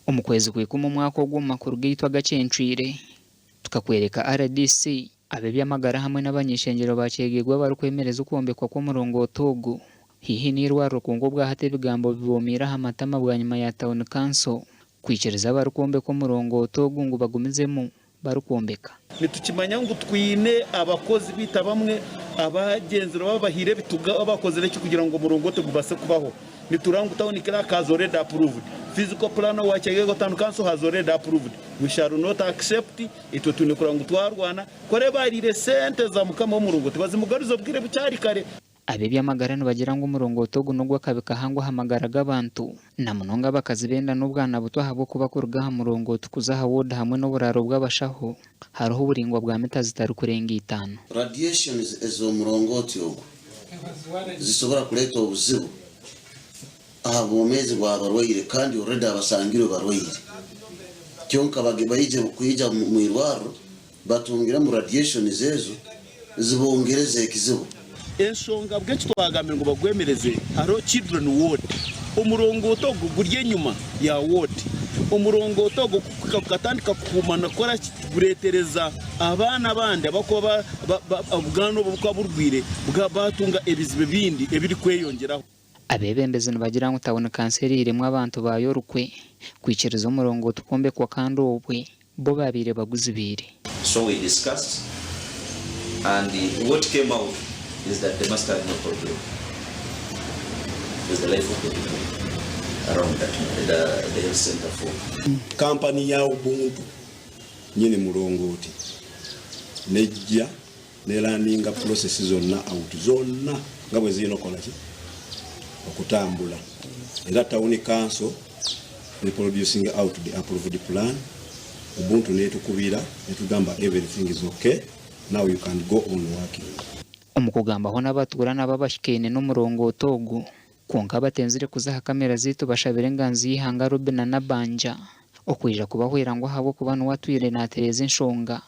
Omu kwezi kw'ikumi omwaka ogu omu makuru gaitu agakyencwire, tukakwereka rdc, ab'eby'amagara hamwe n'abany'ishengyero ba Kyegegwa abarikwemereza okwombekwa kw'omurongooti ogu haihi n'eirwariro kwonka obwahati ebigambo biboomiire aha matama bwanyima ya tauni kanso kwikiriza abarikwombeka omurongooti ogu ngu bagumizemu barikwombeka. Nitukimanya ngu twine abakozi baitu abamwe abagyenzire oba abahaire ebituga oba abakozire ki kugira ngu omurongoti gubase kubaho. Nitureba ngu Town Clerk has already approved, Physical Planner owa Kyegegwa Town Council has already approved, we shall not accept, itwe twine kureba ngu twarwana, kore bariire sente za mukama w'omurongoti bazimugaruze obwire bukyari kare. Ab'eby'amagara nibagira ngu omurongooti ogu n'ogw'akabi kahango aha magara g'abantu, na munonga abakazi b'enda n'obwana buto ahabw'okuba kuruga aha murongooti kuza aha ward hamwe n'oburaaro bw'abashaho hariho oburaingwa bwa mita zitarikurenga itaano. Radiations ez'omurongooti ogu zisobora kuleeta obuzibu aha bwomeezi bw'abarwaire kandi already abasangirwe barwaire. Kyonka baije kwija mwirwarro batungiremu radiations ezo zibongereza ekizibu. Enshonga ahabw'enki twagambire ngu bagwemereze, hariho children ward, omurongooti ogwo guri enyima ya ward, omurongooti ogwo kukuhika gukatandika kuhuuma kukora ki, gureetereza abaana abandi abarikuba obwana obwo oburikuba burwaire baatunga ebizibu ebindi ebirikweyongyeraho. Abeebembezi nibagira ngu tauni kanso eriiremu abantu baayo orukwe kwikiriza omurongooti kwombekwa kandi obwe bo baabaire baguzibiire. So we discussed and what came out is that the master had no problem with the life of the people around that the, the health center for. Kampani ya Ubuntu nyini murongooti nejja ne runninga process zonna out zonna nga bwe zirina okukola ki okutambula era town council ne producing out the approved plan Ubuntu netukubira netugamba everything is okay now you can go on working. Omu kugambaho n'abatuura nabo abahikaine n'omurongooti ogu kwonka abatenzire kuza aha kamera zaitu bashabire enganzi y'eihanga Robinah Nabbanja okwija kubahwera ngu ahabw'okuba niwe atwire natereeza enshonga.